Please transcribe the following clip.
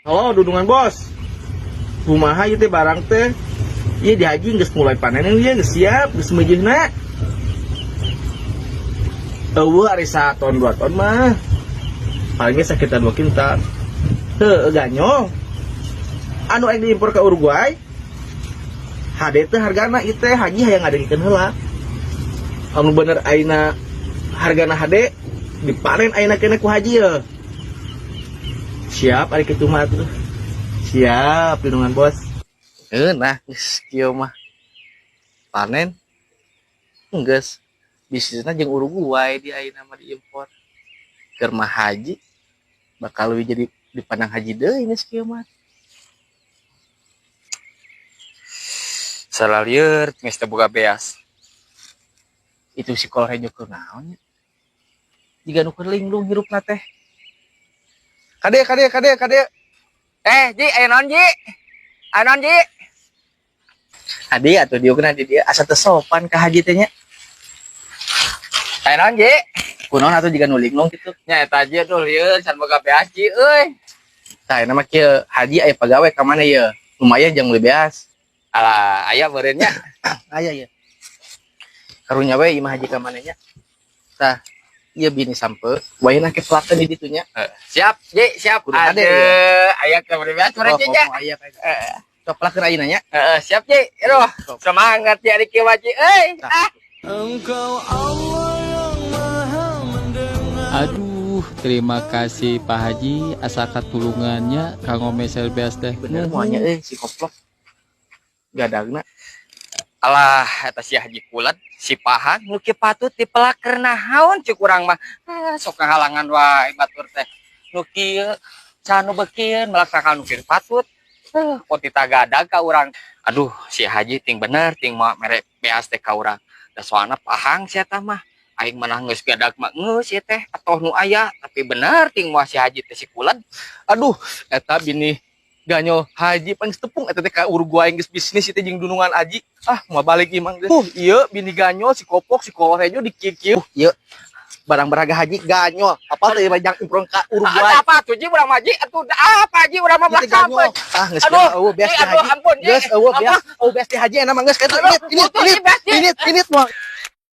Halo, dudungan bos. Kumaha ieu teh barang teh? Ieu di haji geus mulai panen ieu, geus siap, geus meujeuhna. Euweuh ari saton 2 ton mah. Palingnya sekitar 2 kintal. Heuh, ganyol. Anu rek diimpor ke Uruguay. HD teh hargana ieu teh, haji hayang ngadengikeun heula. Anu bener ayeuna hargana HD dipanen ayeuna keneh ku haji ye. Siap ari kitu mah atuh. Siap, dudungan bos. Nah, geus kieu mah. Panen. Geus. Bisnisna jeung Uruguay di ayeuna mah diimpor. Keur mah haji bakal leuwih jadi dipandang haji deui geus kieu mah. Salah lieur geus teu boga beas. Itu si kolor hejo keur naon nya? Jiga nu keur linglung hirupna teh. Kade, kade, kade, kade. Eh, Ji, aya naon, Ji? Aya naon, Ji? Adi atuh diukna di dia asa teu sopan ka haji teh nya. Aya naon, Ji? Kunaon atuh jiga nu linglung kitu? Nya eta Ji atuh lieur can boga beas, Ji euy. Tah, ayeuna mah kieu, haji aya pagawe ka mana ye? Lumayan jang meuli beas. Alah, aya meureun nya. Aya ye. Karunya we imah haji ka mana nya. Tah, ieu bini sampe, wayahna ke pelakeun di ditu nya. Siap, Ji, siap. Kudu hade, Aduh, aya ke meuli beas meureun, Oh, Ji nya. komo aya kayak. Sok pelakeun ayeuna nya. Heeh, siap, Ji. Aduh, Sok. Semangat ya ari kieu mah, Ji euy. Tah. Ah. Aduh, terima kasih Pak Haji asa katulungannya kanggo meser beas teh. Bener moalnya euy si koplok. Gadagna. Alah, eta si Haji Kulat, si Pahang nu kieu patut dipelaker naon cek urang mah. Ah, sok ngahalangan wae batur teh. Nu kieu can nu beukieun melaksanakan nu kieu patut. Kok gadag ka urang. Aduh, si Haji ting bener ting moal mere beas teh ka urang. Da soalna Pahang si eta mah. Aing mah geus gadag mah geus ieu teh atoh nu aya, tapi bener ting moal si Haji teh si Kulat. Aduh, eta bini ganyol haji pan tepung eta teh ka Uruguay geus bisnis itu jeung dunungan haji. Ah, mau balik imang geus. Ieu bini ganyol si kopok si kolor hejo di kieu. Ieu barang berharga haji ganyol. Apa teh jang impor ka Uruguay. Ada apa tuh Ji urang mah Ji? Atuh apa Ji urang mah Ieu teh belakang. ganyol. Ah, geus Aduh, eueuh beas Ji, teh aduh, haji. Ampun, Ji. Geus eueuh beas, eueuh beas teh haji enak mah geus kitu. Aduh, Init, init, putus, init, Ji, beas, Ji. Init, init moal.